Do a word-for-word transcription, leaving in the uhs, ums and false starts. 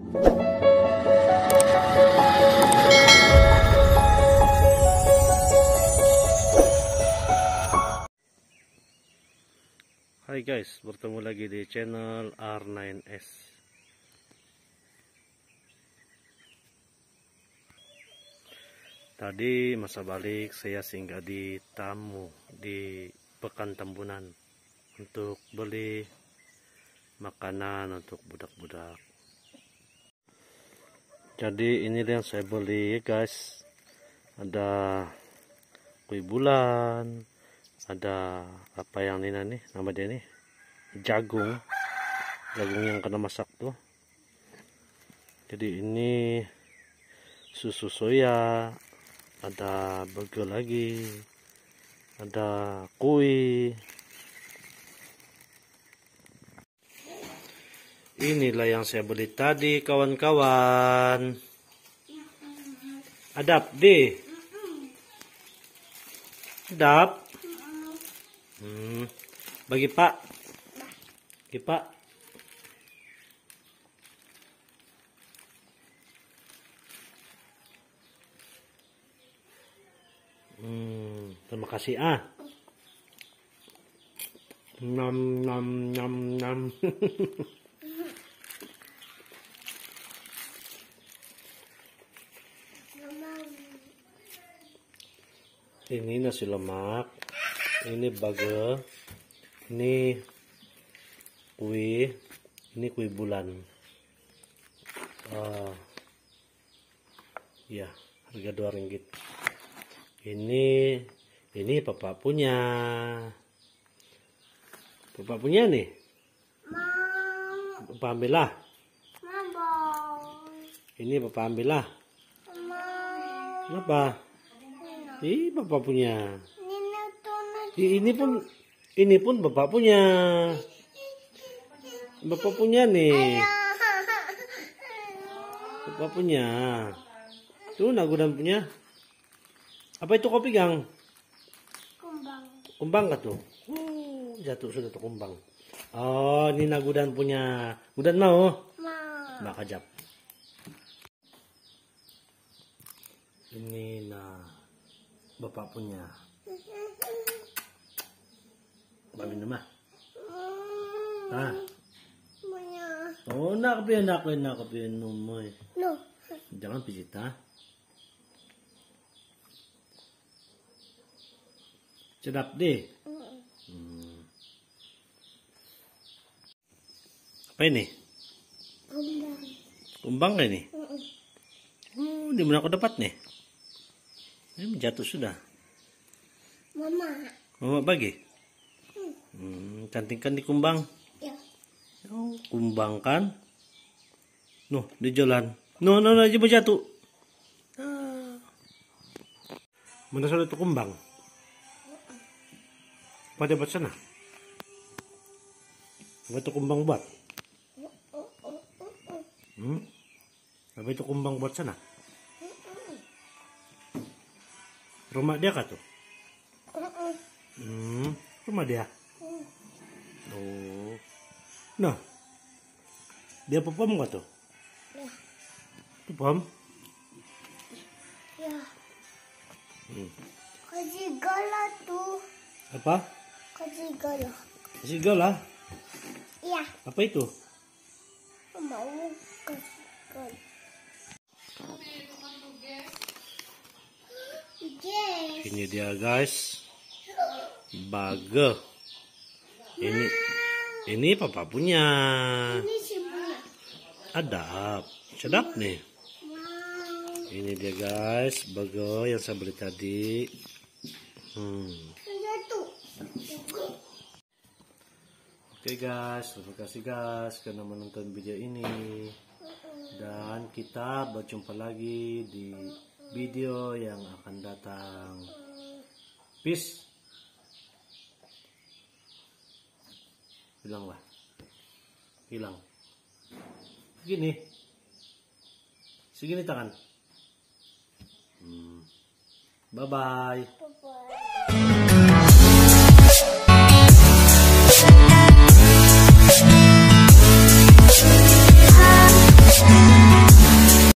Hai guys, bertemu lagi di channel R nine S. Tadi masa balik saya singgah di Tamu, di Pekan Tambunan, untuk beli makanan untuk budak-budak. Jadi, ini yang saya beli, guys. Ada kuih bulan, ada apa yang ni, ni, nama dia ni? Jagung. Jagung yang kena masak tu. Jadi, ini susu soya, ada burger lagi, ada kuih. Inilah yang saya beli tadi, kawan-kawan. Adap, di. Adap. Hmm. Bagi Pak. Bagi Pak. Hmm, terima kasih, ah. Nam, nam, nam, nam. Ini nasi lemak, ini burger, ini kuih, ini kuih bulan. Ah, ya, harga dua ringgit. Ini, ini Papa punya. Papa punya ni. Mau. Papa ambil lah. Mau. Ini Papa ambil lah. Mau. Kenapa? Ini. Ih, Papa punya. Ini tuh, ini. Ih, ini pun, ini pun Papa punya. Papa punya ni. Ayah. Papa punya. Tu Nagudan punya. Apa itu kau pegang? Kumbang. Kumbang kah tu? Oh, jatuh sudah tu kumbang. Oh, ni Nagudan punya. Gudan mau? Mau. Nak kajap. Ini na Bapak punya. Bapak minum ah. Hmm. Ah. Punya. Oh, nak kopi, nak kopi, nak kopi minum, oi. No. Jangan pijit, ah. Sedap deh. Mm-mm. Hmm. Apa ini? Kumbang. Kumbang kah ini? Mm-mm. Oh, di mana kau dapat ni? Ini jatuh sudah. Mama. Mama bagi? Hmm. Hmm, cantik kan di kumbang? Ya. Oh, kumbang kan? Noh, dia jalan. Noh, noh, noh, dia berjatuh. Ah. Mana sudah tu kumbang? Apa dia buat sana? Apa tu kumbang buat? Hmm? Apa itu kumbang buat sana? Rumah dia kah tu? Hmm, rumah dia? Oh. Nah. Dia perform kah tu? Ya. Perform? Ya. Hmm. Kasih gala tu. Apa? Kasih gala. Kasih gala? Ya. Apa itu? Mau kasih gala. Yes. Ini dia, guys. Burger. Ini, ini Papa punya. Ini si punya. Adap. Sedap ni. Wow. Ini dia, guys, burger yang saya beli tadi. Hmm. Ada tu. Oke guys, terima kasih guys karena menonton video ini. Dan kita berjumpa lagi di video yang akan datang. Peace. Hilang lah. Hilang. Gini. Segini tangan. Hmm. Bye-bye. Bye-bye.